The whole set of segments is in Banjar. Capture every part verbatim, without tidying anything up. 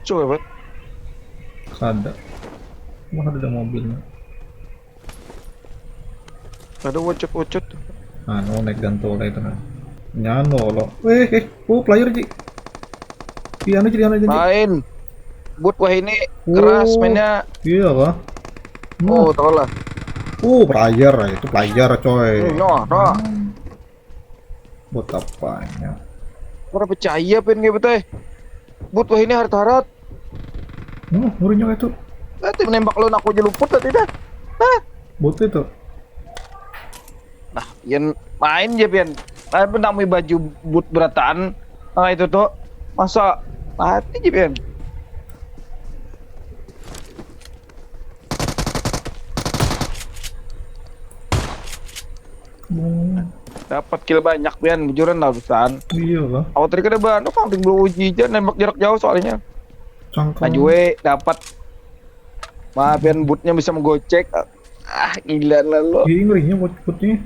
Coba, Bot. Kada. Wah, ada mobilnya. Ada wocot-wocot. Anu, naik gantung kayak itu nah. Nyano lo. Eh, eh, oh player ji. Iya, anu jadi anu jadi. Main. But wah ini keras Oh, mainnya. Iya kah? Oh, tau lah. Oh, player itu player coy. Hmm, no, no. Buat apanya? Ora percaya pin kayak betul. But wah ini harat-harat. Oh, ngerinya itu. Nanti menembak lo aku aja luput tadi dah. Hah? Bot itu. Nah, pian main aja pian. Nah, pun namui baju but berataan. Nah, itu tuh masa mati aja pian. Hmm, Dapat kill banyak pian bujuran lah pisan. iya kah? Awak tadi kada bantu kang belum uji aja nembak jarak jauh soalnya. Cangkang. Maju we dapat. Wah, pian butnya bisa menggocek. Ah, gila lah lo. Iya, ngerinya buat botnya.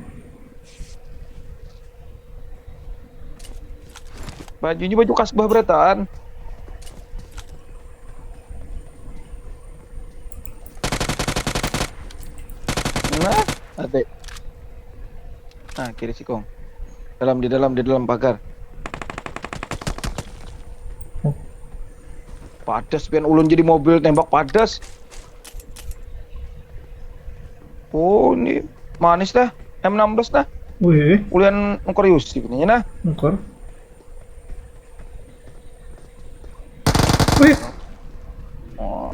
Bajunya baju kasbah berataan. Nah, mati. Nah, kiri sikung. Dalam, di dalam, di dalam pagar. Oh. Padas pian ulun jadi mobil tembak padas. Oh, ini manis dah. M enam belas dah. Wih, Ulian nuker Yusuf ini nah. nuker. Wih, Oh.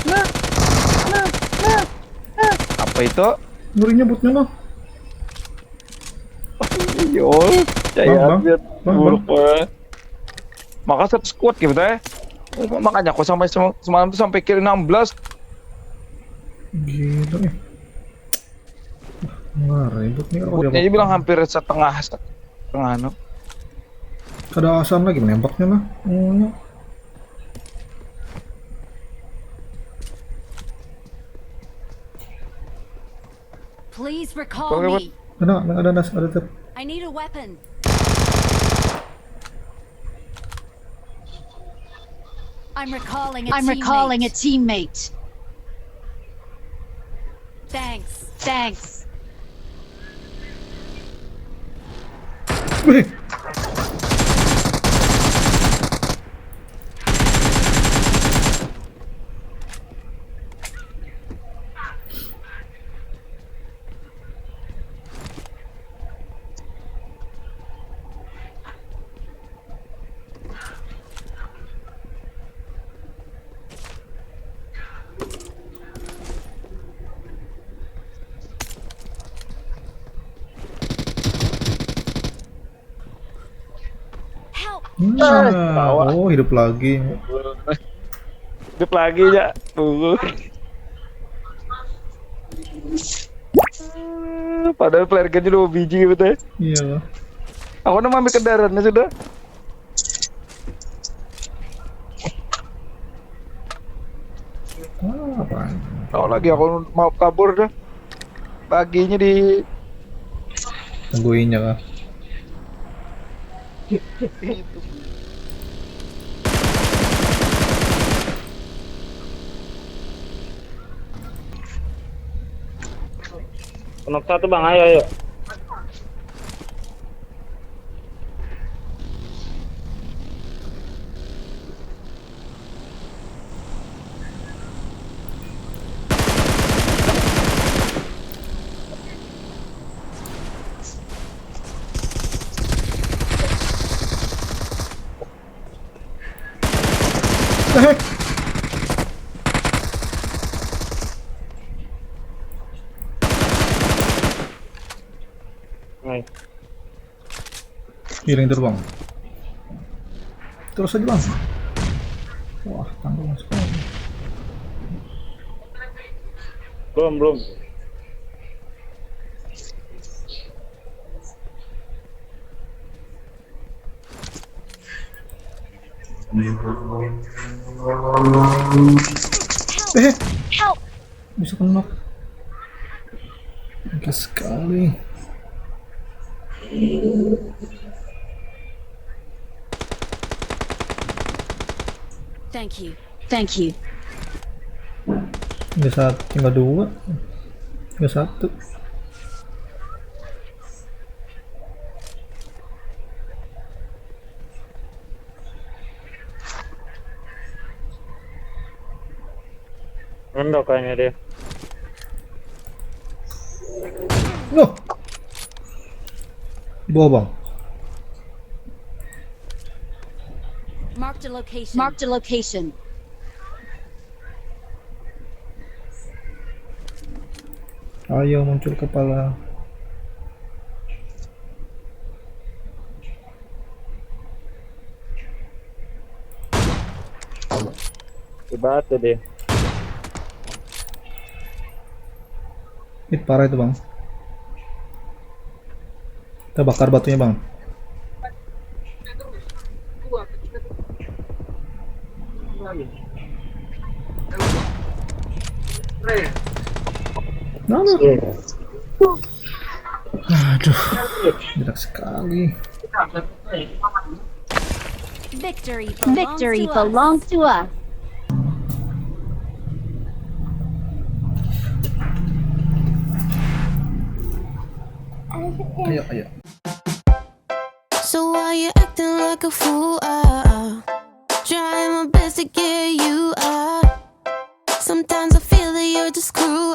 Nah, nah, nah, nah. Apa itu? Ngerinya botnya lah. Yo, Bang, saya bang. biar Bang, buruk banget. Maka satu squad gitu ya. Makanya aku sampai sem- semalam tuh sampai kill enam belas. Gila eh. Wah, ribut nih kalau Butnya aja bilang hampir setengah setengah anu. Kada asan lagi menembaknya lah. Oh, Ada, ada, ada, ada, ada. I need a weapon. I'm recalling a I'm recalling a teammate. Thanks. Thanks. Nah, oh hidup lagi. Hidup lagi ya. Tunggu. Padahal player gunnya dua biji gitu ya. Iya lah. Aku nama ambil kendaraannya sudah. Ah, apaan? Tahu lagi aku mau kabur dah. Paginya di Tungguinnya kah? Knock satu bang, ayo ayo. Healing dulu bang. Terus aja bang. Wah, tanggung sekali. Belum, belum. Eh, help! Bisa kena. Oke sekali. Thank you. Thank you. Tinggal satu, tinggal dua. Tinggal satu. Enggak kayaknya dia. Loh. Di bawah, Bang. Marked a location. Marked a location. Ayo muncul kepala. Di batu dia. Ih, parah itu, Bang. Kita bakar batunya, Bang. Mana? Aduh, jelek sekali. Victory belongs to us. Ayo, ayo. So why you acting like a fool? Ah, ah. Trying my best to get you out. Sometimes I feel that you're just cruel.